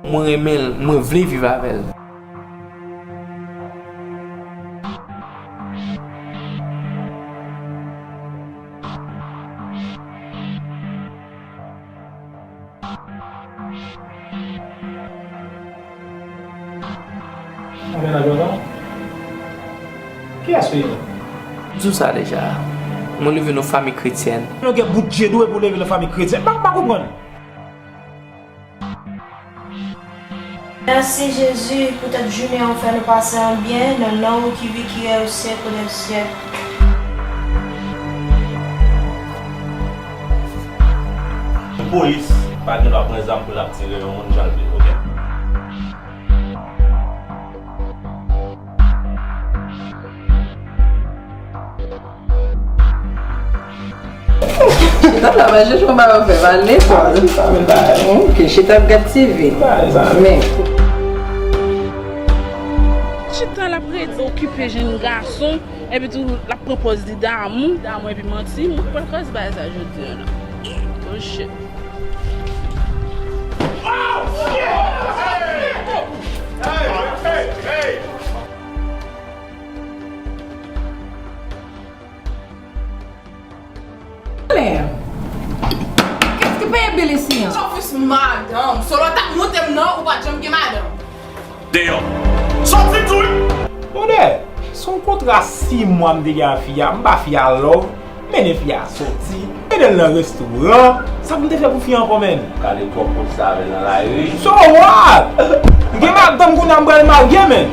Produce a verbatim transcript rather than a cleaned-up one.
Mwen renmen l, mwen vle viv avè l. Ou mennaj ou non? Kiyès ou ye? M di w sa deja. Mwen leve nan fanmi kretyèn. Yon gen bout je dwe pou leve nan fanmi kretyèn. M pa, m pa konprann. Mèsi Jezi poutèt jounen an ou fè nou pase an byen nan non ou ki vi ki rèy ou syèk dè syèk. Yon polis pa gen dwa pran zam pou l ap tire yon moun jan l vle, oke? Chita la, pa jije yon bagay fè, pa lekòl. Ok, chita ap gad T V. Men. Chita la ap rete okipe jenn gason, epi tou l ap pran pòz li damou, damou epi manti. Mwen pa kwè se bagay sa jodi a la. Oh shit. Alè, kès ki peye bil isi an? Sou fis madanm. Solo t ap monte m nan, ou pa t janm gen madanm. Deyò. Sòti tou wi. Brother, se yon kontra sis mwa m te gen ak fi a, m ba fi a love, mennen fi a sòti, mennen l nan restoran. Sa pou m te fè pou fi a ankò, menn? Gade twòp moun sa avè l nan lari. So what? M gen madanm kounye a, m pral marye, menn.